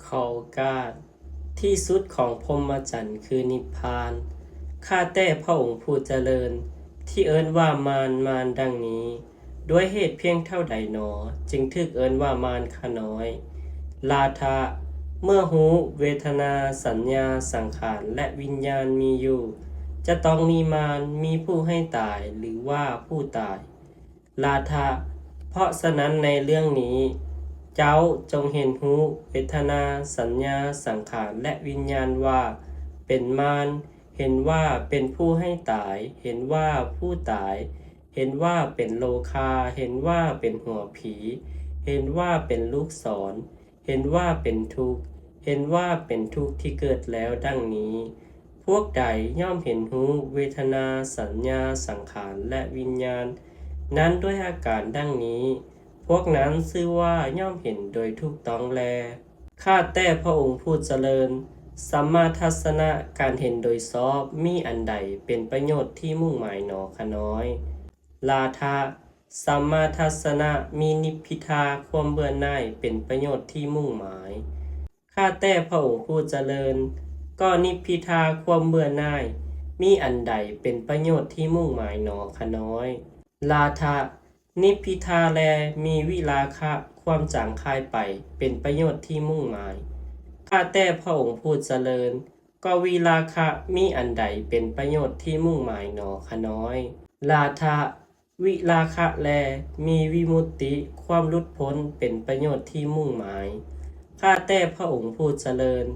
ຂໍໂອກາດ, ທີ່ສຸດຂອງພົມມະຈັນຄືນິບພານ. ຂ້າແຕ່ພະອົງຜູ້ຈະເລີນ, ທີ່ເອີ້ນວ່າມານ, ມານດັ່ງນີ້, ດ້ວຍເຫດພຽງເທົ່າໃດໜໍ ຈຶ່ງຖືກເອີ້ນວ່າມານຂ້ານ້ອຍ? ລາທະ, ເມື່ອຮູ້ເວທະນາ, ສັນຍາ, ສັງຂານ ແລະ ວິນຍານມີຢູ່, ຈະຕ້ອງມີມານ, ມີຜູ້ໃຫ້ຕາຍ ຫຼືວ່າຜູ້ຕາຍ. ລາທະ, ເພາະສະນັ້ນໃນເລື່ອງນີ້, ເຈົ້າຈົ່ງເຫັນຮູ້ເວທະນາ, ສັນຍາ, ສັງຂານ ແລະ ວິນຍານວ່າເປັນມານ, ເຫັນວ່າເປັນຜູ້ໃຫ້ຕາຍ, ເຫັນວ່າຜູ້ຕາຍ, ເຫັນວ່າເປັນໂລຄາ, ເຫັນວ່າເປັນຫົວຜີ, ເຫັນວ່າເປັນລູກສອນ, ເຫັນວ່າເປັນທຸກ, ເຫັນວ່າເປັນທຸກທີ່ເກີດແລ້ວ ດັ່ງນີ້. ພວກໃດຍ່ອມເຫັນຮູ້ເວທະນາ, ສັນຍາ, ສັງຂານ ແລະ ວິນຍານນັ້ນດ້ວຍອາການດັ່ງນີ້, ພວກນັ້ນຊື່ວ່າຍ່ອມເຫັນໂດຍຖືກຕ້ອງແລ. ຂ້າແຕ່ພະອົງຜູ້ຈະເລີນ, ສຳມາທັດສະນະ ການເຫັນໂດຍຊອບ ມີອັນໃດເປັນປະໂຫຍດທີ່ມຸ່ງໝາຍໜໍຂະນ້ອຍ? ລາທະ, ສຳມາທັດສະນະ ມີນິບພິທາ ຄວາມເບື່ອໜ່າຍ ເປັນປະໂຫຍດທີ່ມຸ່ງໝາຍ. ຂ້າແຕ່ພະອົງຜູ້ຈະເລີນ, ກໍນິບພິທາ ຄວາມເບື່ອໜ່າຍ ມີອັນໃດເປັນປະໂຫຍດທີ່ມຸ່ງໝາຍໜໍຂະນ້ອຍ? ລາທະ, ນິບພິທາແລ ມີວິລາຄະ ຄວາມຈາງຄາຍໄປ ເປັນປະໂຫຍດທີ່ມຸ່ງໝາຍ. ຂ້າແຕ່ພະອົງຜູ້ຈະເລີນ, ກໍວິລາຄະ ມີອັນໃດເປັນປະໂຫຍດທີ່ມຸ່ງໝາຍໜໍຂະນ້ອຍ? ລາທະ, ວິລາຄະແລ ມີວິມຸດຕິ ຄວາມຫຼຸດພົ້ນ ເປັນປະໂຫຍດທີ່ມຸ່ງໝາຍ. ຂ້າແຕ່ພະອົງຜູ້ຈະເລີນ,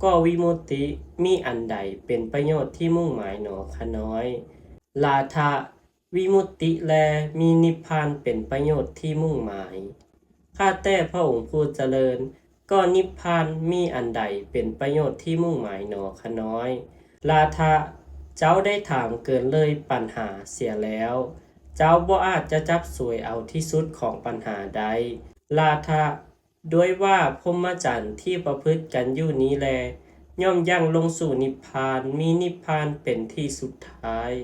ກໍວິມຸດຕິ ມີອັນໃດເປັນປະໂຫຍດທີ່ມຸ່ງໝາຍໜໍຂະນ້ອຍ? ລາທະ, ວິມຸດຕິແລ ມີນິບພານເປັນປະໂຫຍດທີ່ມຸ່ງໝາຍ. ຂ້າແຕ່ພະອົງຜູ້ຈະເລີນ, ກໍນິບພານມີອັນໃດເປັນປະໂຫຍດທີ່ມຸ່ງໝາຍໜໍຂະນ້ອຍ? ລາທະ, ເຈົ້າໄດ້ຖາມເກີນເລີຍປັນຫາເສຍແລ້ວ, ເຈົ້າບໍ່ອາດຈະຈັບສວຍເອົາທີ່ສຸດຂອງປັນຫາໄດ້. ລາທະ, ດ້ວຍວ່າພົມມະຈັນທີ່ປະພຶດກັນຢູ່ນີ້ແລ ຍ່ອມຢັ້ງລົງສູ່ນິບພານ, ມີນິບພານເປັນທີ່ສຸດທ້າຍ.